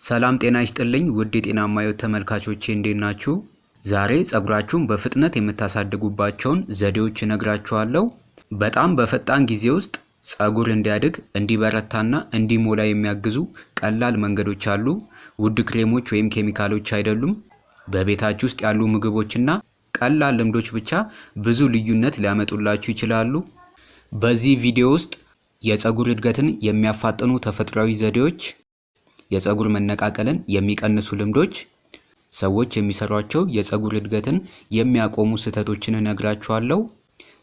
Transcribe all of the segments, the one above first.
ሰላም ጤና ይስጥልኝ ውድ የጤናማ ሕይወት ተመልካቾቼ፣ እንዴት ናችሁ? ዛሬ ፀጉራችሁን በፍጥነት የምታሳድጉባቸውን ዘዴዎች እነግራችኋለሁ። በጣም በፈጣን ጊዜ ውስጥ ፀጉር እንዲያድግ፣ እንዲበረታና እንዲሞላ የሚያግዙ ቀላል መንገዶች አሉ። ውድ ክሬሞች ወይም ኬሚካሎች አይደሉም። በቤታችሁ ውስጥ ያሉ ምግቦችና ቀላል ልምዶች ብቻ ብዙ ልዩነት ሊያመጡላችሁ ይችላሉ። በዚህ ቪዲዮ ውስጥ የፀጉር እድገትን የሚያፋጥኑ ተፈጥሯዊ ዘዴዎች፣ የፀጉር መነቃቀልን የሚቀንሱ ልምዶች፣ ሰዎች የሚሰሯቸው የፀጉር እድገትን የሚያቆሙ ስህተቶችን እነግራችኋለሁ።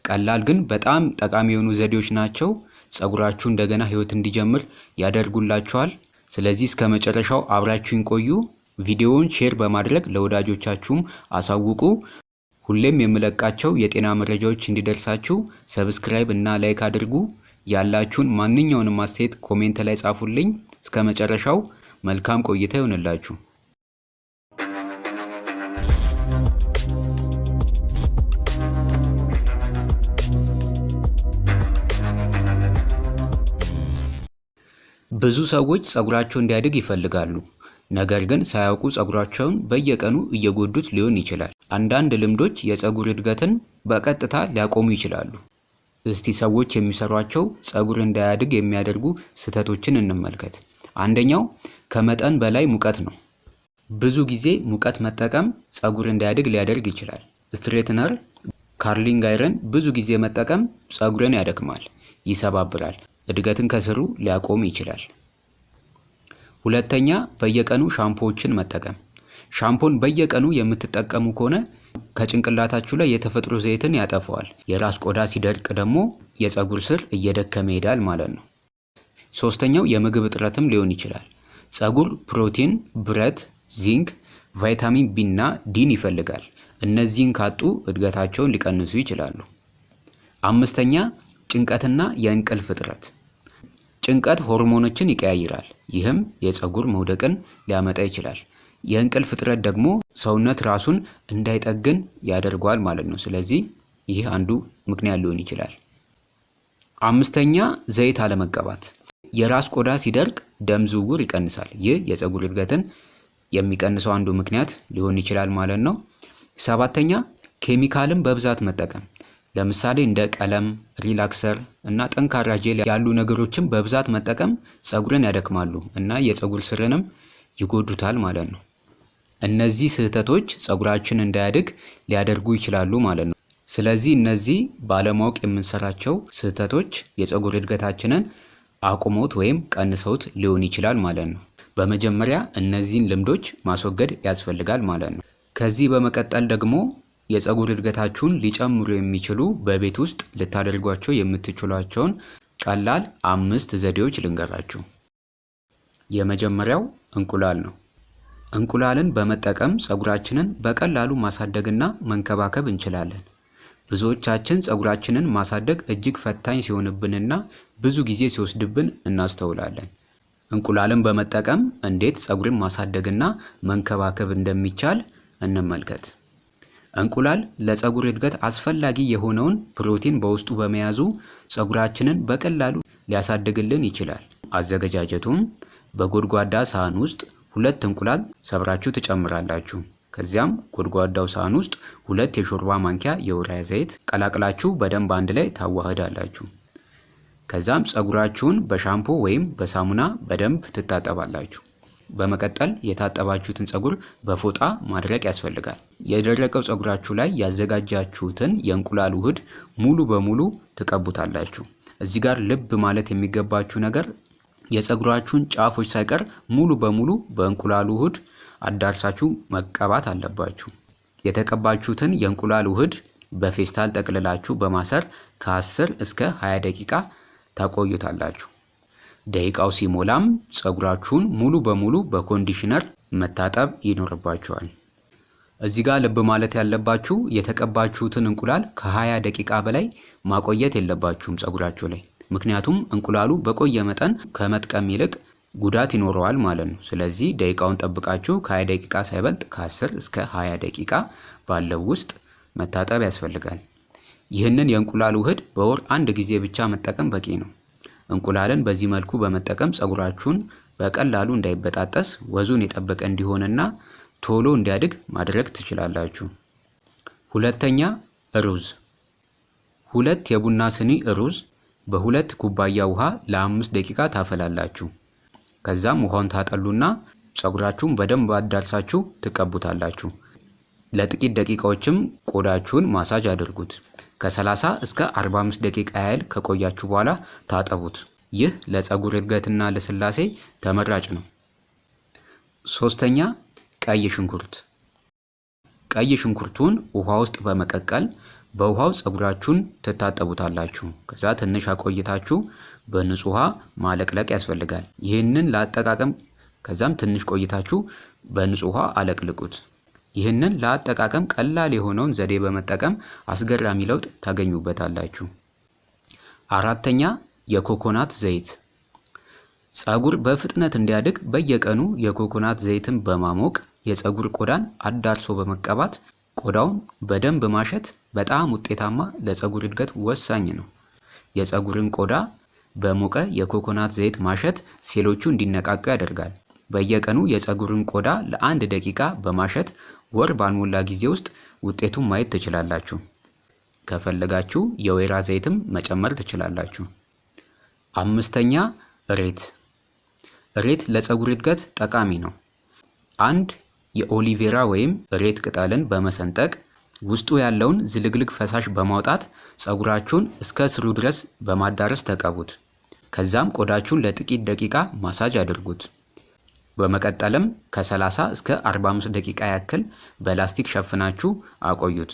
ቀላል ግን በጣም ጠቃሚ የሆኑ ዘዴዎች ናቸው። ፀጉራችሁ እንደገና ህይወት እንዲጀምር ያደርጉላችኋል። ስለዚህ እስከ መጨረሻው አብራችሁን ቆዩ። ቪዲዮውን share በማድረግ ለወዳጆቻችሁም አሳውቁ። ሁሌም የምለቃቸው የጤና መረጃዎች እንዲደርሳችሁ subscribe እና like አድርጉ። ያላችሁን ማንኛውንም አስተያየት comment ላይ ጻፉልኝ። እስከ መጨረሻው መልካም ቆይታ ይሆንላችሁ። ብዙ ሰዎች ፀጉራቸው እንዲያድግ ይፈልጋሉ። ነገር ግን ሳያውቁ ፀጉራቸውን በየቀኑ እየጎዱት ሊሆን ይችላል። አንዳንድ ልምዶች የፀጉር እድገትን በቀጥታ ሊያቆሙ ይችላሉ። እስቲ ሰዎች የሚሰሯቸው ፀጉር እንዳያድግ የሚያደርጉ ስህተቶችን እንመልከት። አንደኛው ከመጠን በላይ ሙቀት ነው። ብዙ ጊዜ ሙቀት መጠቀም ፀጉር እንዳያድግ ሊያደርግ ይችላል። Straightener፣ curling iron ብዙ ጊዜ መጠቀም ፀጉርን ያደክማል፣ ይሰባብራል፣ እድገትን ከስሩ ሊያቆም ይችላል። ሁለተኛ፣ በየቀኑ ሻምፖዎችን መጠቀም። ሻምፖን በየቀኑ የምትጠቀሙ ከሆነ ከጭንቅላታችሁ ላይ የተፈጥሮ ዘይትን ያጠፋዋል። የራስ ቆዳ ሲደርቅ ደግሞ የፀጉር ስር እየደከመ ይሄዳል ማለት ነው። ሶስተኛው የምግብ እጥረትም ሊሆን ይችላል። ፀጉር ፕሮቲን፣ ብረት፣ ዚንክ፣ ቫይታሚን ቢ እና ዲን ይፈልጋል። እነዚህን ካጡ እድገታቸውን ሊቀንሱ ይችላሉ። አምስተኛ፣ ጭንቀትና የእንቅልፍ እጥረት። ጭንቀት ሆርሞኖችን ይቀያይራል። ይህም የፀጉር መውደቅን ሊያመጣ ይችላል። የእንቅልፍ እጥረት ደግሞ ሰውነት ራሱን እንዳይጠግን ያደርገዋል ማለት ነው። ስለዚህ ይህ አንዱ ምክንያት ሊሆን ይችላል። አምስተኛ፣ ዘይት አለመቀባት። የራስ ቆዳ ሲደርቅ ደም ዝውውር ይቀንሳል። ይህ የፀጉር እድገትን የሚቀንሰው አንዱ ምክንያት ሊሆን ይችላል ማለት ነው። ሰባተኛ፣ ኬሚካልን በብዛት መጠቀም። ለምሳሌ እንደ ቀለም፣ relaxer እና ጠንካራ ጄል ያሉ ነገሮችን በብዛት መጠቀም ፀጉርን ያደክማሉ እና የፀጉር ስርንም ይጎዱታል ማለት ነው። እነዚህ ስህተቶች ፀጉራችን እንዳያድግ ሊያደርጉ ይችላሉ ማለት ነው። ስለዚህ እነዚህ ባለማወቅ የምንሰራቸው ስህተቶች የፀጉር እድገታችንን አቁመውት ወይም ቀንሰውት ሊሆን ይችላል ማለት ነው። በመጀመሪያ እነዚህን ልምዶች ማስወገድ ያስፈልጋል ማለት ነው። ከዚህ በመቀጠል ደግሞ የፀጉር እድገታችሁን ሊጨምሩ የሚችሉ በቤት ውስጥ ልታደርጓቸው የምትችሏቸውን ቀላል 5 ዘዴዎች ልንገራችሁ። የመጀመሪያው እንቁላል ነው። እንቁላልን በመጠቀም ፀጉራችንን በቀላሉ ማሳደግና መንከባከብ እንችላለን። ብዙዎቻችን ፀጉራችንን ማሳደግ እጅግ ፈታኝ ሲሆንብንና ብዙ ጊዜ ሲወስድብን እናስተውላለን። እንቁላልን በመጠቀም እንዴት ፀጉርን ማሳደግና መንከባከብ እንደሚቻል እንመልከት። እንቁላል ለፀጉር እድገት አስፈላጊ የሆነውን ፕሮቲን በውስጡ በመያዙ ፀጉራችንን በቀላሉ ሊያሳድግልን ይችላል። አዘገጃጀቱም በጎድጓዳ ሳህን ውስጥ 2 እንቁላል ሰብራችሁ ትጨምራላችሁ። ከዚያም ጎድጓዳው ሳህን ውስጥ 2 የሾርባ ማንኪያ የወይራ ዘይት ቀላቅላችሁ በደንብ አንድ ላይ ታዋህዳላችሁ። ከዛም ፀጉራችሁን በሻምፖ ወይም በሳሙና በደንብ ትታጠባላችሁ። በመቀጠል የታጠባችሁትን ፀጉር በፎጣ ማድረቅ ያስፈልጋል። የደረቀው ፀጉራችሁ ላይ ያዘጋጃችሁትን የእንቁላል ውህድ ሙሉ በሙሉ ትቀቡታላችሁ። እዚህ ጋር ልብ ማለት የሚገባችሁ ነገር የፀጉራችሁን ጫፎች ሳይቀር ሙሉ በሙሉ በእንቁላል ውህድ አዳርሳችሁ መቀባት አለባችሁ። የተቀባችሁትን የእንቁላል ውህድ በፌስታል ጠቅልላችሁ በማሰር ከ10 እስከ 20 ደቂቃ ታቆዩታላችሁ። ደቂቃው ሲሞላም ፀጉራችሁን ሙሉ በሙሉ በ conditioner መታጠብ ይኖርባችኋል። እዚህ ጋር ልብ ማለት ያለባችሁ የተቀባችሁትን እንቁላል ከ20 ደቂቃ በላይ ማቆየት የለባችሁም ፀጉራችሁ ላይ። ምክንያቱም እንቁላሉ በቆየ መጠን ከመጥቀም ይልቅ ጉዳት ይኖረዋል ማለት ነው። ስለዚህ ደቂቃውን ጠብቃችሁ ከ20 ደቂቃ ሳይበልጥ ከ10 እስከ 20 ደቂቃ ባለው ውስጥ መታጠብ ያስፈልጋል። ይህንን የእንቁላል ውህድ በወር አንድ ጊዜ ብቻ መጠቀም በቂ ነው። እንቁላልን በዚህ መልኩ በመጠቀም ፀጉራችሁን በቀላሉ እንዳይበጣጠስ፣ ወዙን የጠበቀ እንዲሆንና ቶሎ እንዲያድግ ማድረግ ትችላላችሁ። ሁለተኛ፣ ሩዝ። 2 የቡና ስኒ ሩዝ በ2 ኩባያ ውሃ ለ5 ደቂቃ ታፈላላችሁ። ከዛም ውሃውን ታጠሉና ፀጉራችሁን በደንብ አዳርሳችሁ ትቀቡታላችሁ። ለጥቂት ደቂቃዎችም ቆዳችሁን ማሳጅ አድርጉት። ከ30 እስከ 45 ደቂቃ ያህል ከቆያችሁ በኋላ ታጠቡት። ይህ ለፀጉር እድገትና ልስላሴ ተመራጭ ነው። ሶስተኛ፣ ቀይ ሽንኩርት። ቀይ ሽንኩርቱን ውሃ ውስጥ በመቀቀል በውሃው ፀጉራችሁን ትታጠቡታላችሁ። ከዛ ትንሽ አቆይታችሁ በንጹህ ውሃ ማለቅለቅ ያስፈልጋል። ይህንን ለአጠቃቀም ከዛም ትንሽ ቆይታችሁ በንጹህ ውሃ አለቅልቁት። ይህንን ለአጠቃቀም ቀላል የሆነውን ዘዴ በመጠቀም አስገራሚ ለውጥ ታገኙበታላችሁ። አራተኛ፣ የኮኮናት ዘይት። ፀጉር በፍጥነት እንዲያድግ በየቀኑ የኮኮናት ዘይትን በማሞቅ የፀጉር ቆዳን አዳርሶ በመቀባት ቆዳውን በደንብ ማሸት በጣም ውጤታማ፣ ለፀጉር እድገት ወሳኝ ነው። የፀጉርን ቆዳ በሞቀ የኮኮናት ዘይት ማሸት ሴሎቹ እንዲነቃቁ ያደርጋል። በየቀኑ የፀጉርን ቆዳ ለ1 ደቂቃ በማሸት ወር ባልሞላ ጊዜ ውስጥ ውጤቱን ማየት ትችላላችሁ። ከፈለጋችሁ የወይራ ዘይትም መጨመር ትችላላችሁ። አምስተኛ፣ እሬት። እሬት ለፀጉር እድገት ጠቃሚ ነው። አንድ የኦሊቬራ ወይም እሬት ቅጠልን በመሰንጠቅ ውስጡ ያለውን ዝልግልግ ፈሳሽ በማውጣት ፀጉራችሁን እስከ ስሩ ድረስ በማዳረስ ተቀቡት። ከዛም ቆዳችሁን ለጥቂት ደቂቃ ማሳጅ አድርጉት። በመቀጠልም ከ30 እስከ 45 ደቂቃ ያክል በላስቲክ ሸፍናችሁ አቆዩት።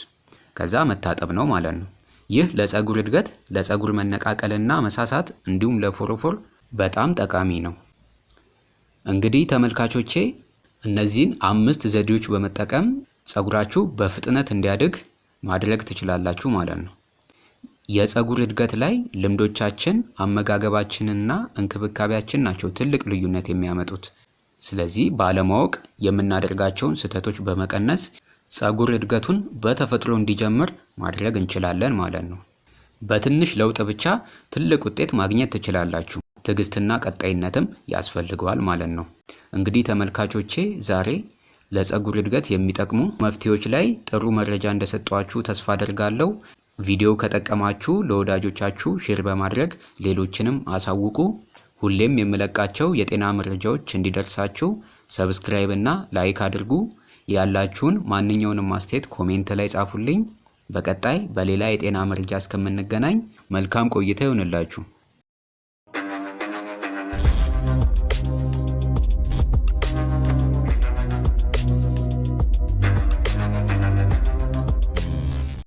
ከዛ መታጠብ ነው ማለት ነው። ይህ ለፀጉር እድገት፣ ለፀጉር መነቃቀልና መሳሳት እንዲሁም ለፎሮፎር በጣም ጠቃሚ ነው። እንግዲህ ተመልካቾቼ፣ እነዚህን አምስት ዘዴዎች በመጠቀም ፀጉራችሁ በፍጥነት እንዲያድግ ማድረግ ትችላላችሁ ማለት ነው። የፀጉር እድገት ላይ ልምዶቻችን፣ አመጋገባችንና እንክብካቤያችን ናቸው ትልቅ ልዩነት የሚያመጡት። ስለዚህ ባለማወቅ የምናደርጋቸውን ስህተቶች በመቀነስ ፀጉር እድገቱን በተፈጥሮ እንዲጀምር ማድረግ እንችላለን ማለት ነው። በትንሽ ለውጥ ብቻ ትልቅ ውጤት ማግኘት ትችላላችሁ። ትዕግስትና ቀጣይነትም ያስፈልገዋል ማለት ነው። እንግዲህ ተመልካቾቼ፣ ዛሬ ለፀጉር እድገት የሚጠቅሙ መፍትሄዎች ላይ ጥሩ መረጃ እንደሰጧችሁ ተስፋ አደርጋለሁ። ቪዲዮ ከጠቀማችሁ ለወዳጆቻችሁ share በማድረግ ሌሎችንም አሳውቁ። ሁሌም የምለቃቸው የጤና መረጃዎች እንዲደርሳችሁ subscribe እና like አድርጉ። ያላችሁን ማንኛውንም አስተያየት comment ላይ ጻፉልኝ። በቀጣይ በሌላ የጤና መረጃ እስከምንገናኝ መልካም ቆይታ ይሁንላችሁ።